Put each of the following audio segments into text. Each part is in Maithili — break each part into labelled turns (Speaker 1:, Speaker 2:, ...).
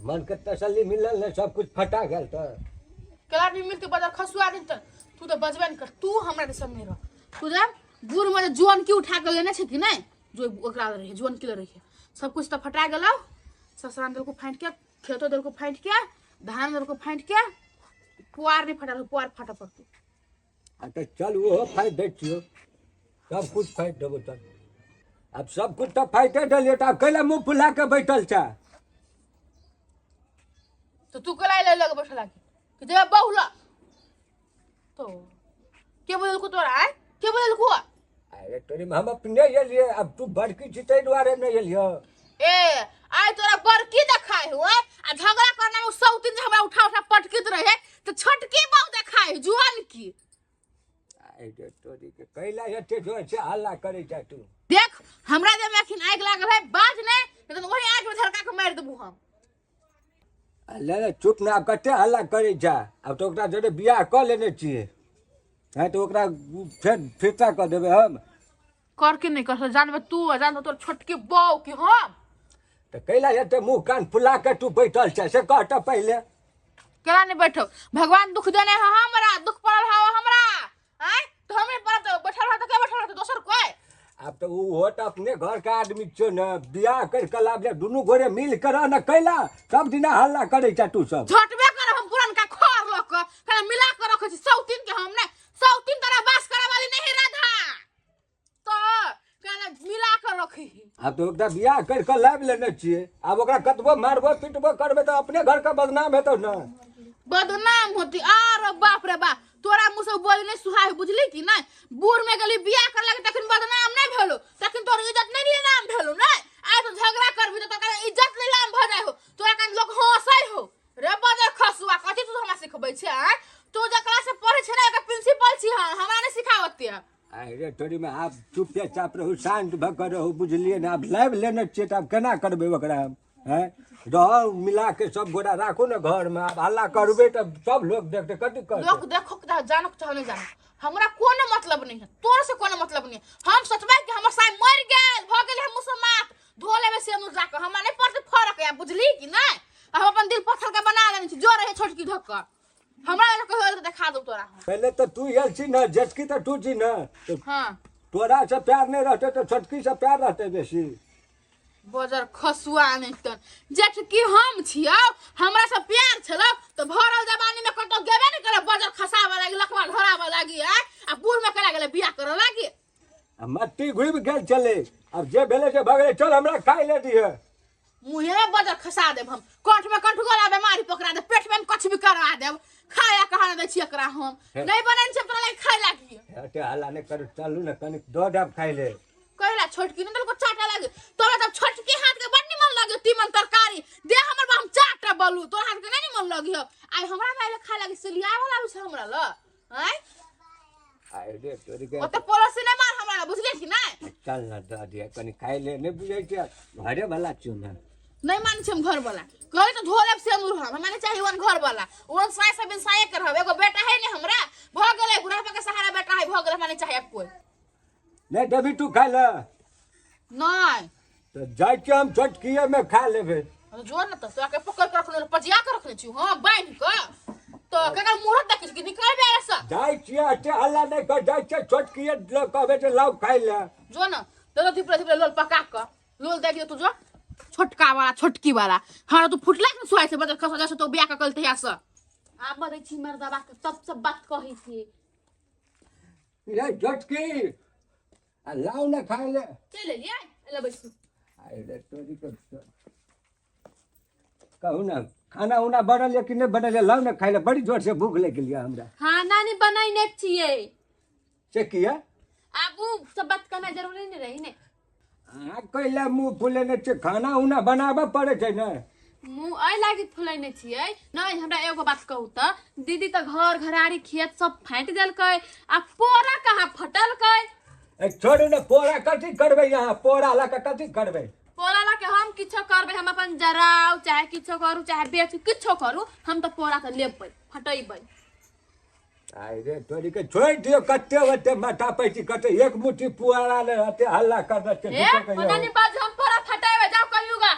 Speaker 1: मन के तसल्ली मिलल ने सब कुछ फटा गेल तऽ।
Speaker 2: केला नहीं मिलते बाजार खसुआ दिन तऽ तू तऽ बजबे नहीं कर, तू हमरा दिसन नहीं रह। तू जा गुड़ में जे जुअन की उठा के लेने छै कि नहीं, जो ओकरा रहे जुअन की रहे, सब कुछ तऽ फटा गेलौ। ससुराल देलको फाँटि के, खेतो देलको फाँटि के, धान देलको फाँटि के, पुआर नहीं फटल, पुआर फाटऽ पड़तौ।
Speaker 1: आ तऽ चल ओहो फाटि दै छियौ, सब कुछ फाटि देबो। चल आब सब कुछ तऽ फाइटे देलियै, तऽ आब कैला मुँह फुला के बैठल छै?
Speaker 2: तो तू कैला ले लग बैठल कि जेबे बहुला? तो के बोललको तोरा? आय के बोललको?
Speaker 1: अरे तोरी हम अपने एलियै, अब तू बड़की छी ताहि दुआरे नहि एलियै।
Speaker 2: ए आइ तोरा बड़की देखाय हो आ झगड़ा करना में सौतीन जे हमरा उठा उठा पटकित रहे तो छोटकी बहु देखाय जुआन की।
Speaker 1: आइ रे तोरी के कैला एते जोर से हल्ला करै छै तू?
Speaker 2: देख हमरा देह में अखन आगि लागल है, बाज नहीं नहीं तो वही आगि में झरका के मारि देबू हम।
Speaker 1: ले ले चुप ना, आब कते हल्ला करै छै? आब तऽ ओकरा जरे बियाह कऽ लेने छियै हैं, तऽ ओकरा फेर फिरता कऽ देबै हम।
Speaker 2: कर के नहीं कर जानबे तू आ जानबे तोर छोटकी बहू की हम।
Speaker 1: तऽ कैला एते मुँह कान फुला के तू बैठल छै से कह तऽ पहिले।
Speaker 2: केना नहीं बैठो? भगवान दुख देने है हमरा, दुख पड़ल है हमरा, आय तो हमरे पड़ल तो बैठल रह, तो के बैठल रह दोसर कोई?
Speaker 1: आब तऽ ओहो तऽ अपने घर के आदमी छौ ने, बियाह करि के लाभ दुनू गोरे मिल के रह ने, कैला सब दिना हल्ला करै छै तू सब?
Speaker 2: झटबे कर हम पुरनका खर लऽ के केना मिला के रखै छी सौतीन के हम ने, सौतीन तोरा बास करे वाली नहीं राधा, तो केना मिला के रखी।
Speaker 1: आब तऽ ओकरा बियाह करि के लाबि लेने छियै, आब ओकरा कतबो मारबो पिटबो करबै तऽ अपने घर के बदनाम हेतौ ने।
Speaker 2: बदनाम होती? आरो बाप रे बाप, तोरा मुँह से बोली नहीं सुहाय, बुझली कि नहीं? बूढ़ में गेली बियाह कर लगे तखन बदनाम नहीं भेलो, तखन तोर इज्जत नहीं नीलाम भेलो नहीं? आइ तो झगड़ा करबी तो तोरा इज्जत नीलाम भ जाय हो, तोरा कान लोग हंसै हो। रे बदर खसुआ, कथी तू हमरा सिखबै छै? आँय तू जकरा से पढ़ै छै ने एकर प्रिंसिपल छी हम, हमरा नहीं सिखावत।
Speaker 1: अरे तोरी में आब चुपे चाप रहू, शांत भऽ कऽ रहू, बुझलियै ने? आब लाबि लेने छियै तऽ आब केना करबै ओकरा हम? हैं रहू मिला के सब गोरा राखू ने घरमे, आब हल्ला करबै तऽ सब लोक देखतै, कथी कहतै
Speaker 2: लोक? देखो के चाहे जानो के चाहे नहीं जानो, हमरा कोनो मतलब नहीं है, तोर से कोनो मतलब नहीं है। हम सोचबै कि हमर साई मरि गेल भ गेल, हम मुसलमान धो लेबै से जाके, हमरा नहीं पड़तै फरक या, बुझली कि नहीं? हम अपन दिल पत्थर के बना लेने छी, जो रहे छोटकी धक्का हमरा एना कहियो तऽ देखा दू तोरा हम।
Speaker 1: पहिले तऽ तू आयल छी ने, जेठकी तऽ तू छी ने, तऽ
Speaker 2: हाँ
Speaker 1: तोरा से प्यार नहि रहतै तऽ छोटकी से प्यार रहतै बेसी।
Speaker 2: बजर खसुआ नहीं तन जेठकी हम छियौ, हमरा से प्यार छलौ तऽ भरल जवानी में कतौ गेबे नहीं करे, बजर खसाबऽ लागी, लखवा धराबऽ लागी, आय आ बूढ़ में केना गेलै बियाह करऽ लागी।
Speaker 1: आ मट्टी घुमि गेल छलै, आब जे भेलै से भऽ गेलै, चल हमरा खाइ लए दिहे।
Speaker 2: मुँहे में बजर खसा देब हम, कंठ में कंठ गोला बीमारी पकड़ा देब, पेट में हम कुछ भी करवा देब, खाया कहाँ दै छी एकरा हम।
Speaker 1: हे।
Speaker 2: नहीं बनेने छी तोरा लागी खाय लागी।
Speaker 1: एते हल्ला नहि करू, चलू ने कनि दऽ देब खाइ ले।
Speaker 2: कहला छोटकी ने देलको चाटा लागे तोरा, तब छोटकी हाथ के बड़ निमन लगे तीमन तरकारी, दे हमर बा हम चाटा बलू, तोरा हाथ के नहीं निमन लगी हो, आइ हमरा भाई खाय लागी सिलिया वाला छै हमरा ल आइ।
Speaker 1: आइ रे तोरी के
Speaker 2: ओते पड़ोसी नहीं मार हमरा ल, बुझले कि नहीं?
Speaker 1: चल ने दऽ दिहे कनि खाइ ले, नहि बुझै छियै घरे वाला छियौ ने।
Speaker 2: नहीं मानै छी हम घर वाला, कहै तऽ धो लेब सेनुर हम, हमरा नहीं चाही ओहन घर वाला, ओहन साय सब बिन साये के रहब, एगो बेटा है ने हमरा भऽ गेलै, बुढ़ापा के सहारा बेटा है, भऽ गेलै, हमरा नहीं चाही आब कोई।
Speaker 1: नहि देबी तू खाइ ले?
Speaker 2: नहीं।
Speaker 1: तऽ जाइ छियै हम छोटकिए मे खा लेबै।
Speaker 2: जो ने तऽ तोरा के पकड़ के रखने पजिया के रखने छी हां बांध के, तो केकर मुहूर्त देखै छी कि निकलबे ऐसा?
Speaker 1: जाइ छियै, एते हल्ला नहि कर, जाइ छियै छोटकिए लऽ कहबै जे लाउ खाइ ले।
Speaker 2: जो ने दे दो धिपले धिपले लोल पका के लोल दे दियो तू, जो छोटका वाला छोटकी वाला हाँ तू फुटला के सुहाय से बदल खसा जैसे तो बियाह के कलते से।
Speaker 3: आब दै छी मर्दबा के सब सब बात कहै छी।
Speaker 1: रे छोटकी आ लाउ ने खाइ ले।
Speaker 3: चलि एलियै, एला बैसू।
Speaker 1: अरे तोरी के कहू ने खाना उना बनल है कि नहि बनल है? लाउ ने खाइ ले, बड़ी जोर से भूख लागि गेल हमरा।
Speaker 3: खाना नहि बनैने छियै।
Speaker 1: से किया?
Speaker 3: आब उ सब बात कहना जरूरी नहि रही ने।
Speaker 1: अहाँ कैला मुँह फुलेने छियै? खाना उना बनाबऽ पड़ै छै ने।
Speaker 3: मुँह एहि लागी फुलेने छियै नहि। हमरा एगो बात कहू तऽ दीदी तऽ घर घरारी खेत सब फाटि देलकै आ पोरा कहाँ फटलकै?
Speaker 1: ए छोड़ू ने, पोरा कथी करबै अहाँ? पोरा लऽ कऽ कथी करबै?
Speaker 3: पोरा लऽ के हम किछो करबै, हम अपन जराउ चाहे किछो करू चाहे बेचू किछो करू, हम तऽ पोरा तऽ लेबै फटेबै।
Speaker 1: आइ रे तोरी के छोड़ि दियौ, कते ओते माथा पैची कते एक मुट्ठी पुआरा ले एते हल्ला कर छै।
Speaker 3: ए ओना नहीं बाज, हम पोरा फटेबै, जाओ कहियूगा।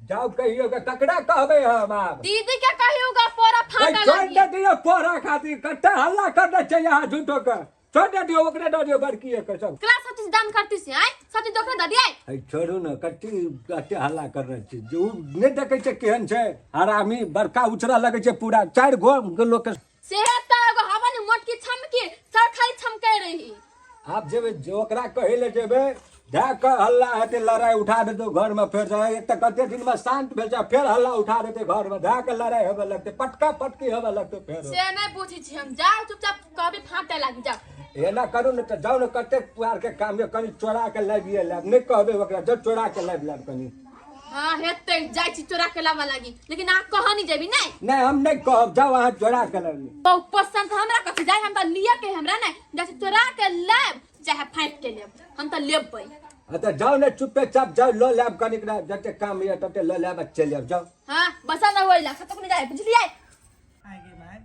Speaker 1: जाउ कहियो के ककरा कहबै हम आब?
Speaker 3: दीदी के कहियो गा पोरा
Speaker 1: भाई
Speaker 3: फाटा
Speaker 1: छोड़
Speaker 3: लागी।
Speaker 1: दे दियो पोरा खातिर, कते हल्ला करने छै यहाँ झूठो के। छोड़ दे दियो, ओकरे दऽ दियो बड़की के सब।
Speaker 3: क्लास सब चीज दान करती से आय सब चीज दोकरे दऽ दियै।
Speaker 1: है छोड़ू ने, कते कते हल्ला कर रहल छै। जे उ नहि देखै छै केहन छै हरामी, बड़का उचरा लगै छै पूरा चारि गो के लोक के।
Speaker 3: से तऽ एगो हवा ने मोटकी छमकी सर खाली छमकै रही।
Speaker 1: आब जेबै जे ओकरा कहै लए जेबै, धए कऽ हल्ला हेतै, लड़ाइ उठा देतौ घरमे फेर। एक तऽ कते दिनमे शान्त भेल छै, फेर हल्ला उठा देतै घरमे, धए कऽ लड़ाइ हेबऽ लगतै, पटका पटकी हेबऽ लगतै फेर।
Speaker 3: से नहि बुझै छी हम, जाउ चुपचाप कहबी फाटे लागी जाउ।
Speaker 1: एना करू ने तऽ जाउ ने, कतेक पुआरके काम यऽ, कनि चोरा कऽ लाबिए लायब। नहि कहबै ओकरा, जाउ चोरा कऽ लाबि लायब कनि।
Speaker 3: हाँ हेतै, जाइ छी चोरा के लाबऽ लागी, लेकिन अहाँ कह नहीं जेबी नहीं।
Speaker 1: नहि, हम नहि कहब, जाउ अहाँ चोरा कऽ लाबि।
Speaker 3: बहुत पसंद हमरा कथी जाय, हम तऽ लिअ के हमरा नहीं, जाइ छी चोरा के लायब चाहे फाटि के लेब, हम तऽ लेबै।
Speaker 1: हाँ तऽ जाउ ने, चुपे चाप जाउ, लऽ लायब कनिक ने, जते काम यऽ तते लऽ लायब आ चलि आयब, जाउ।
Speaker 3: हाँ बसल ना होइला खतम नहीं जाए, बुझलियै?
Speaker 4: आगे भाई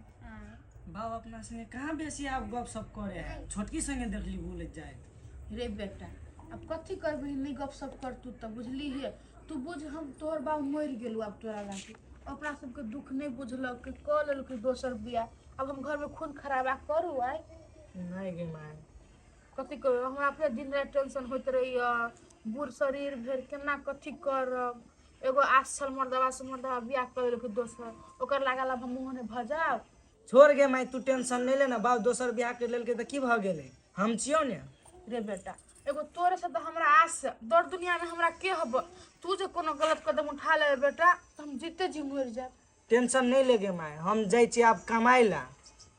Speaker 4: बाप अपना संगे कहाँ बेसी आब गप सप करे है, छोटकी संगे देखली बोलैत जाइत।
Speaker 2: रे बेटा, आब कथी करबही, नहि गप सप करतू तऽ बुझली हे तू बुझ हम तोहर बाप मरि गेलू। आब तोरा लागी अपना सबके दुख नहि बुझलक, कऽ लेलकै दोसर बियाह। आब हम घरमे खून खराबा करू आइ?
Speaker 4: नहि गे माय।
Speaker 2: कथी करू, हमरा अपने दिन राति टेंशन होइत रहैए। बूढ़ शरीर भेल, केना कथी करब? एगो आस छल मर्दबा से, मर्दबा बियाह कऽ लेलकै दोसर, ओकर लागल आब हम मुँह नहि भऽ जाउ।
Speaker 4: छोड़ गे माय, तू टेंशन नहि ले ने, बाप दोसर बियाह कर लेलकै तऽ की भऽ गेलै, हम छियौ ने।
Speaker 2: रे बेटा, एगो तोरे से तऽ हमरा आस है, दर दुनिया में हमरा के हब? तू जे कोनो गलत कदम उठा ले बेटा तऽ हम जीते जी मरि जायब।
Speaker 4: टेंशन नहि ले गे माय, हम जाइ छी आब कमाइ ला।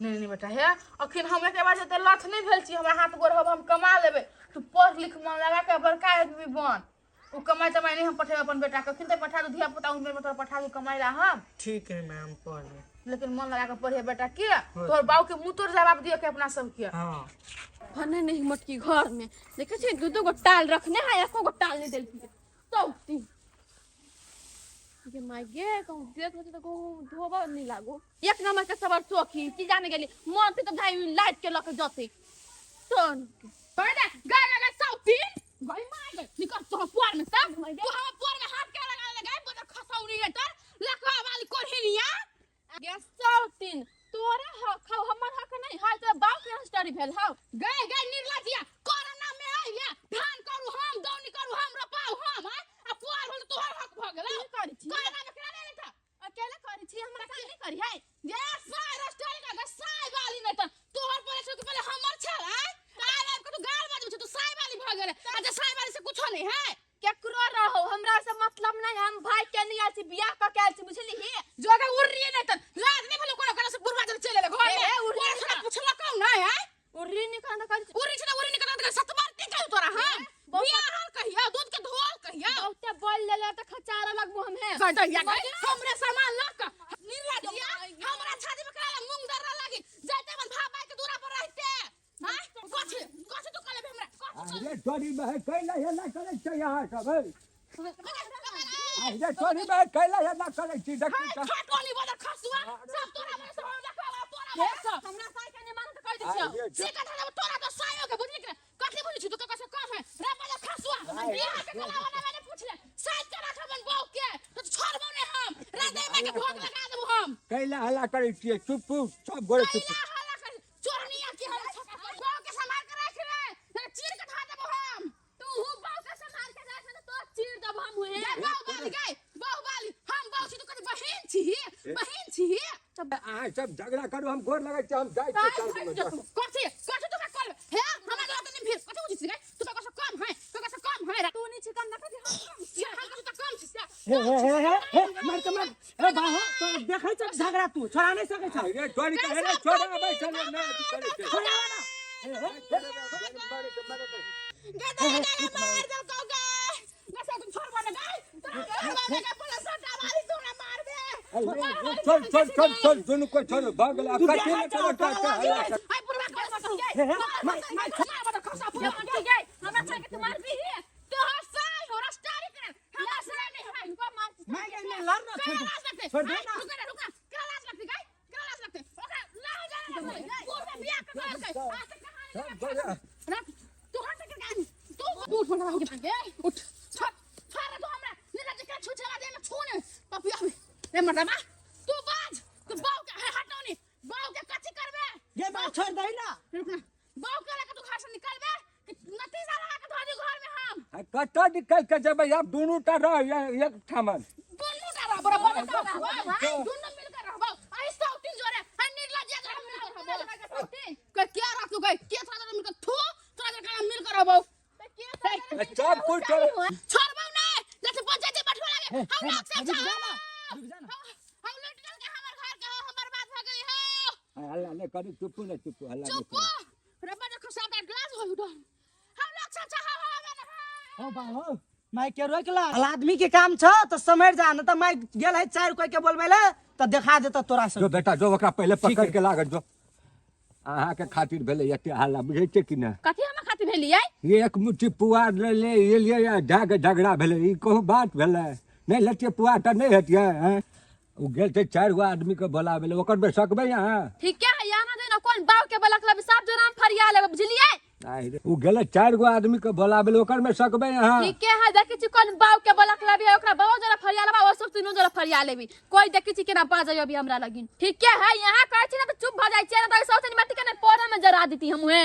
Speaker 2: नहीं नहीं बेटा, हे अखन हम एके बार जते लथ नहीं भेल छी, हमरा हाथ गोर हब, हम कमा लेबै। तू पढ़ लिख, मन लगा के बड़का आदमी बन। ओ कमाइ तमाइ नहीं हम पठेबै अपन बेटा के, अखन तक पठा दू, धिया पुता उम्र में तोरा पठा दू कमाइ ला हम।
Speaker 4: ठीक है माय, हम पढ़बै।
Speaker 2: लेकिन मन लगा के पढ़िए बेटा, के तोहर बाऊ के मुंह तोड़ जवाब दियो के अपना सबके।
Speaker 4: हाँ।
Speaker 3: भने नहीं मोटकी घर में देखे छी दू दू गो टाल रखने है, एको गो टाल नहीं देलखिन। तो गे my गे, कहूँ देख होते तो कहूँ धोबा नहीं लागो। एक नंबर के सबर चोखी की जाने गेली मन ते तो भाई लाइट के लके जते तो
Speaker 2: गए गए गए सौतीन गई मार गई निकल तो पुआर में सब तू हम पुआर में हाथ के लगा ले गए बोल खसौनी है तर लकवा वाली कोढ़िनिया।
Speaker 3: गे सौतीन, तोरा हक हौ हमर हक नहीं है, तो बाप के स्टोरी भेल हौ।
Speaker 2: गए गए निर्लजिया, कोरोना में आइया धान करू हम, दौनी करू हम, रोपाऊ हम आ पुआर होल तोहर हक भ गेल।
Speaker 3: की करै छी?
Speaker 2: कोरोना में केना नहीं था?
Speaker 3: अकेले करै छी, हमरा साथ नहीं करी है।
Speaker 2: ये साय रस्टोरी का साय वाली नहीं त तोहर परे छौ कि पहिले हमर छल आय आय आय के तू गाल बाजू छौ, तू साय वाली भ गेल आ जे साय वाली से कुछो नहीं है।
Speaker 3: केकरो रहो हमरा से मतलब नहीं, हम भाई के नहीं आयल छी, बियाह क के आयल छी, बुझली ही?
Speaker 2: जो के उर्री नहीं त लाज नहीं भेलो कोनो कोनो से बुढ़वा जल चले घर में।
Speaker 3: ए, उर्री
Speaker 2: कोई
Speaker 3: नहीं।
Speaker 2: पूछला कौन नहीं है?
Speaker 3: उर्री नहीं कहना कर।
Speaker 2: उर्री छै त उर्री नहीं करत सतबार की कहू तोरा हम?
Speaker 3: बहुत-
Speaker 2: बियाह हाल कहिया, दूध के धोल कहिया।
Speaker 3: बहुते बोल लेले त खचारा लगबो हम है।
Speaker 2: गई दैया गई हमरे सामान लक निर्लजिया, हमरा छाती में करा मूंग दर्रा लागी जाते अपन भाई भाई के दूरा पर रहते हां। कथि कथि तू कहले हमरा कथि?
Speaker 1: अरे तोरी बहन कैला हेला करै छै अहाँ सब है? अरे तोरी बहन कैला हेला करै छी, देखी तऽ।
Speaker 2: खटोली बदर खसुआ सब तोरा बने सब हमरा देखवा तोरा बने सब।
Speaker 3: हमरा साय के नहीं मानत कह दै छियौ।
Speaker 1: अरे
Speaker 2: से कथा जब तोरा तो सायो के बुझली के कथि बुझली छी तू ककर से कम है रे बदर खसुआ? बियाह के कला वाला मैंने पूछ ले साइड के राख अपन बहू के तो छोड़बो नहीं हम, रे दे मैं के भोग लगा देबो हम।
Speaker 1: कैला हल्ला करै छियै? चुप सब गोरे चुप।
Speaker 2: कैला हल्ला कर चोरनिया की हम छका बहू के संभाल के राख रे, नहीं चीर के खा देबो हम।
Speaker 3: तू हु बाऊ के संभाल के राख त तो चीर देबो हम हुए।
Speaker 2: गए बहू बाली, गए बहू बाली, हम बहू छी तू कथि बहिन छी, बहिन छी।
Speaker 1: अहाँ सब झगड़ा करू, हम गोर लगै छी, हम जाइ छी
Speaker 2: ताई भाग जो तू कथि कथि तू का कर हे हमरा लग नहीं फिर कथि बुझी छी गए तू ककर से कम है, ककर से कम है रे?
Speaker 3: तू नहीं छी कम देखै छी हम कम छी।
Speaker 2: हम कथि त कम छी से?
Speaker 4: हे हे हे हे हे मार के मार ए बाहो तो देखै छ झगड़ा, तू छोड़ा नहीं सकै छ।
Speaker 1: अरे तोरी के हेले छोड़ा आबै छलै नहि अथी करै छै।
Speaker 4: छोड़ा ना। हे हे
Speaker 1: मारे के मारे के।
Speaker 2: गए गए गए मार दो को गए ना से तुम छोड़बो ना गए, तोरा छोड़बो ना गए, पुलिस सटा वाली तोरा मार दे।
Speaker 1: अरे चल चल चल चल दुनू को छोड़ भऽ गेल आब।
Speaker 4: तू
Speaker 1: कथी
Speaker 4: देखै
Speaker 1: लए
Speaker 4: छौ,
Speaker 1: करै
Speaker 4: तोरा
Speaker 1: छै हल्ला?
Speaker 2: आई बुढ़वा कर सकै
Speaker 4: हे हे मार मार।
Speaker 2: मार बड़ा खसा पूरा
Speaker 3: की गई हमरा छोड़ के तू मार भी है?
Speaker 2: तोहर साई हो रस्टारी कर हमरा साई नहीं है इनको मार।
Speaker 4: मार के नहीं लड़ ना,
Speaker 2: क्या
Speaker 4: छोड़ दे।
Speaker 2: लाज लगते?
Speaker 4: छोड़ दे ना।
Speaker 2: रुक ना रुक ना, क्या लाज लगते गाय, क्या लाज लगते ओकरा? लाज जाना ना पूर में बियाह कर के आज तक कहानी
Speaker 1: चल, चल।
Speaker 2: रख तू हट के गान तू उठ बना हो के उठ, छोड़ छोड़ रे तू हमरा नीला के छू छला दे में छू रे मर्दमा तू बाज तू बाऊ के हे हटाओ नी बाऊ के कथी करबे
Speaker 4: गे बाप छोड़ दही ना
Speaker 2: रुक ना बाऊ के लेके तू घर से निकलबे कि नतीजा लगा के धो दी घर में हम
Speaker 1: आ कतऽ निकलि के जेबै आब दुनू टा रह एक ठामन
Speaker 2: दुनू टा रह बराबर रहबो भाई दुनू मिलकर रहबो आई सब तीन जोरे आई निर्लज्ज जोरे मिलकर रहबो के क्या रख तू गई के थोड़ा जोरे मिलकर थू थोड़ा जोरे कना मिलकर रहबो
Speaker 1: सब कुछ
Speaker 2: छोड़बो नहीं जैसे पंचायत बैठवे लगे हम लोग सब
Speaker 4: रुक जा ना, रुक जा ना।
Speaker 2: हम लूट डाल के हमर घर के हो हमर बात हो गई हो
Speaker 1: हल्ला नहि करू चुपू ने चुपू हल्ला नहि
Speaker 2: चुप
Speaker 1: करू
Speaker 2: रब्बा देखो सब ग्लास हो उठो हम लोग सब चाह हो
Speaker 4: हो बा हो माय के रोक ला आदमी के काम छ त समझ जा न त माय गेल है चार कोई के बोलबै ले त देखा देता तोरा
Speaker 1: जो
Speaker 4: सब
Speaker 1: बेटा जो ओकरा पहिले पकड़ के लागत जो अहाँके खातिर भेलै एते हल्ला बुझै छियै कि नहि
Speaker 3: कथी हम खातिर भेलियै
Speaker 1: एक मुट्ठी पुआर ले ले एलियै आ जा के झगड़ा भेलै ई कहूँ बात भेलै नहि लेतियै पुआर तऽ नहि हेतियै आँय ओ गेल छै चारि गो आदमीके बोलाबै लए ओकर बेर सकबै अहाँ
Speaker 3: ठीके है यहाँ देना कोन बाव के बलक लब साफ जोराम फरिया लेब बुझलियै
Speaker 1: आहि रे, ओ गेलै चारि गो आदमीके बोलाबै लए ओकर में सकबै अहाँ
Speaker 3: ठीके है देखै छी कोन बाव के बलक लबी है ओकरा बाव जरा फरिया लेबा ओ सब तीनों जरा फरिया लेबी कोई देखै छी केना बाजै अभी हमरा लगिन ठीके है यहाँ कहै छी ना तऽ चुप भऽ जाइ छियै ना तऽ सब मट्टी के ने पौधा में जरा देती हम उहे